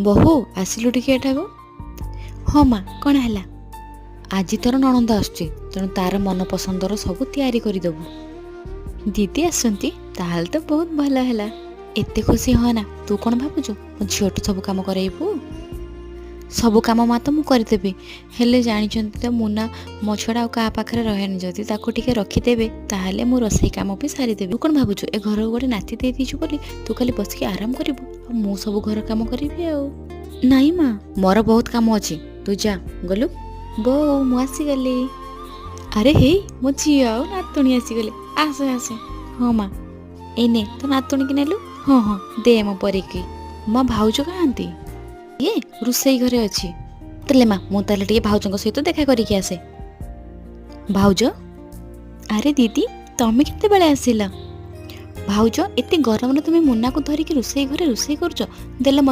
ବୋହୂ, ଆସିଲୁ ଟିକେ ଏଠାକୁ। ହଁ ମା, କ'ଣ ହେଲା? ଆଜି ତୋର ନଣନ୍ଦ ଆସୁଛି, ତେଣୁ ତାର ମନ ପସନ୍ଦର ସବୁ ତିଆରି କରିଦେବୁ। ଦିଦି ଆସୁଛନ୍ତି? ତାହେଲେ ତ ବହୁତ ଭଲ ହେଲା। ଏତେ ଖୁସି ହନା। ତୁ କ'ଣ ଭାବୁଛୁ, ମୋ ଝିଅଠୁ ସବୁ କାମ କରାଇବୁ? ସବୁ କାମ ମା ତ ମୁଁ କରିଦେବି, ହେଲେ ଜାଣିଛନ୍ତି ତ, ମୁନା ମୋ ଛଡ଼ା ଆଉ କାହା ପାଖରେ ରହେନି। ଯଦି ତାକୁ ଟିକେ ରଖିଦେବେ, ତାହେଲେ ମୁଁ ରୋଷେଇ କାମ ବି ସାରିଦେବି। ତୁ କ'ଣ ଭାବୁଛୁ, ଏ ଘରକୁ ଗୋଟେ ନାତି ଦେଇ ଦେଇଛୁ ବୋଲି ତୁ ଖାଲି ବସିକି ଆରାମ କରିବୁ ଆଉ ମୁଁ ସବୁ ଘର କାମ କରିବି? ଆଉ ନାଇଁ ମା, ମୋର ବହୁତ କାମ ଅଛି, ତୁ ଯା। ଗଲୁ। ବୋଉ, ମୁଁ ଆସିଗଲି। ଆରେ ହେଇ, ମୋ ଝିଅ ଆଉ ନାତୁଣୀ ଆସିଗଲେ। ଆସେ ଆସେ। ହଁ ମା, ଏଇ ନେ ତୋ ନାତୁଣୀକି ନେଲୁ। ହଁ ହଁ, ଦେ ମୋ ପରିକି। ମା, ଭାଉଜ କାହାନ୍ତି? ଇଏ ରୋଷେଇ ଘରେ ଅଛି। ତାହେଲେ ମା, ମୁଁ ତାହେଲେ ଟିକେ ଭାଉଜଙ୍କ ସହିତ ଦେଖା କରିକି ଆସେ। ଭାଉଜ! ଆରେ ଦିଦି, ତମେ କେତେବେଳେ ଆସିଲ? ଭାଉଜ, ଏତେ ଗରମରେ ତୁମେ ମୁନାକୁ ଧରିକି ରୋଷେଇ ଘରେ ରୋଷେଇ କରୁଛ? ଦେଲ ମୋତେ।